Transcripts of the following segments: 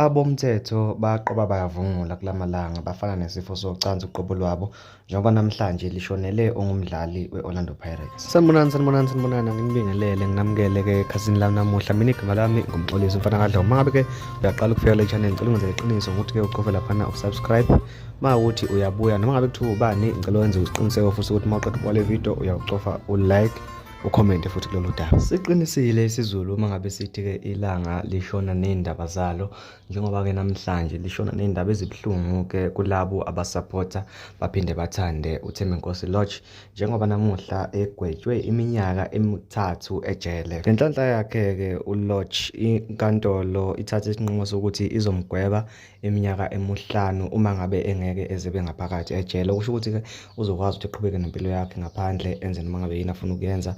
Abomthetho baqoba bayavungula kulamalanga bafana nesifo socansi uqobo lwabo njengoba namhlanje lishonele ongumdlali we-Orlando Pirates. Sanibonani, sanibonani, sanibonani, nginibingelele nginamukele-ke ekhasini lami namuhla. Mina igama lami nguMxolisi umfana kaDlomo. Uma ngabe-ke uyaqala ukufika kule channel, ngicela ungenzele iqiniso ngokuthi-ke ucofe laphana usubscribe. Uma ukuthi uyabuya noma ngabe kuthiwa ubani, ngicela wenze isiqiniseko futhi ukuthi uma uqeda ukubuka le video uyawucofa u-like, ukhomente futhi kulolu daba. Siqinisile isiZulu uma ngabe sithi-ke ilanga lishona ney'ndaba zalo, njengoba-ke namhlanje lishona ney'ndaba ezibuhlungu-ke kulabo abasaphotha baphinde bathande uThembinkosi Lorch, njengoba namuhla egwetshwe iminyaka emithathu ejele. Ngenhlanhla yakhe-ke uLorch, inkantolo ithathe isinqumo sokuthi izomgweba iminyaka emihlanu uma ngabe engeke ezebe ngaphakathi ejele. Okusho ukuthi-ke uzokwazi ukuthi eqhubeke nempilo yakhe ngaphandle, enze noma ngabe yini afuna ukuyenza.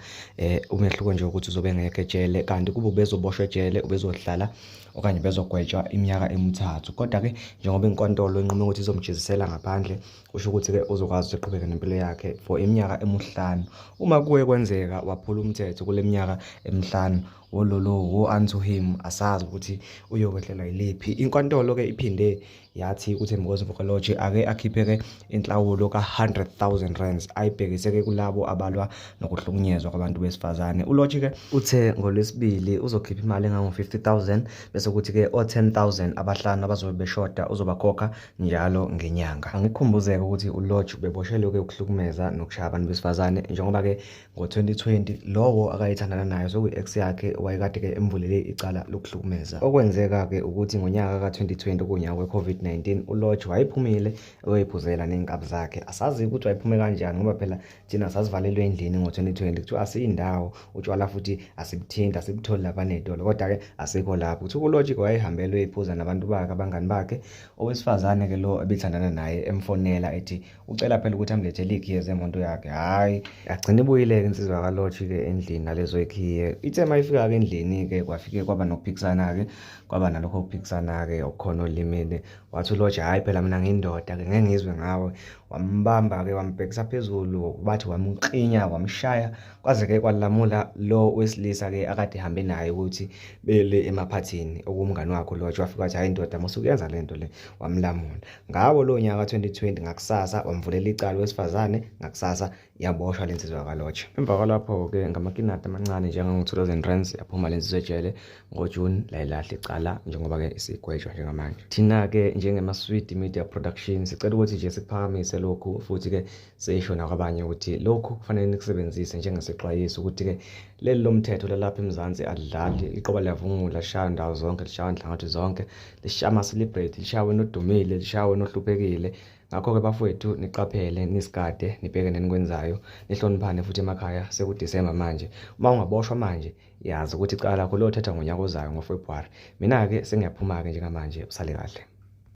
Umehluko nje ukuthi uzobe engekho ejele, kanti kube ubezoboshwa ejele ubezohlala okanye bezogwetshwa iminyaka emithathu. Kodwa-ke njengoba inkantolo inqume ukuthi izomjezisela ngaphandle, kusho ukuthi-ke uzokwazi ukuthi eqhubeke nempilo yakhe for iminyaka emihlanu. Uma kuye kwenzeka waphula umthetho kule minyaka emihlanu, wololo woe unto him, asazi ukuthi uyokwehlelwa yiliphi. Inkantolo-ke iphinde yathi uThembinkosi Lorch ake akhiphe-ke inhlawulo ka-100,000 rands ayibhekise-ke kulabo abalwa nokuhlukunyezwa kwabantu besifazane. ULorch-ke uthe ngoLwesibili uzokhipha imali engango-50,000 bese kuthi-ke o-10,000 abahlanu abazobe beshoda uzobakhokha njalo ngenyanga. Angikukhumbuzeke ukuthi uLorch ubeboshelwe-ke ukuhlukumeza nokushaya abantu besifazane, njengoba-ke ngo-2020 lowo akayethandana naye sokuyi-ex yakhe wayekade-ke emvulele icala lokuhlukumeza. Okwenzeka-ke ukuthi ngonyaka ka-2020 okuwunyaka we-COVID-19 uLorch wayephumile eyoyiphuzela ney'nkabi zakhe. Asazi ukuthi wayephume kanjani ngoba phela thina sasivalelwe endlini ngo-2020, kuthiwa asiyindawo, utshwala futhi asibuthinti, asibutholi lapha ney'tolo, kodwa-ke asikho lapho. Kuthiwa uLorch-ke wayehambele uyiphuza nabantu bakhe, abangani bakhe. Owesifazane-ke lo ebethandana naye emfonela ethi ucela phela ukuthi amlethele iy'khiye zemoto yakhe. Hhayi, yagcina ibuyile-ke insizwa kaLorch-ke endlini nalezo y'khiye. Ithe uma ifika-ke endlini-ke kwafike kwaba nokuphikisana-ke, kwaba nalokho kuphikisana-ke okukhona olimini. Wathi uLorch, hhayi phela mina ngiyindoda-ke ngeke ngizwe ngawe. Wambamba-ke wambhekisa phezulu, bathi wamklinya, wamshaya, kwaze-ke kwalamula lo wesilisa-ke akade ehambe naye ukuthi bele emaphathini okuwumngani wakhe uLorch. Wafika wathi hhayi ndoda musukuyenza le nto le, wamlamula. Ngawo lowo nyaka ka-2020 ngakusasa wamvulela icala owesifazane, ngakusasa yaboshwa le nsizwa kaLorch. Emva kwalapho-ke ngamakinati amancane njengango-2000 rands yaphuma le nsizwa ejele ngoJune, layilahla icala njengoba-ke isigwetshwa njengamanje. Thina-ke njengeMaswidi Media Production sicela ukuthi nje sikuphakamise lokhu futhi-ke sisho nakwabanye ukuthi lokhu kufanele nikusebenzise njengesexwayiso ukuthi-ke leli lomthetho lalapha eMzansi alidlali, iqoba liyavungula, lishaya ndawo zonke, lishaya nhlangothi zonke, lishaya ama-celebrate, lishaya wena odumile, lishaya wena ohluphekile. Ngakho-ke bafowethu niqaphele, nisigade, nibheke nenikwenzayo, nihloniphane futhi emakhaya. SekuDisemba manje, uma ungaboshwa manje yazi ukuthi icala lakho liyothathwa ngonyaka ozayo ngoFebruwari. Mina-ke sengiyaphuma-ke njengamanje, usale kahle.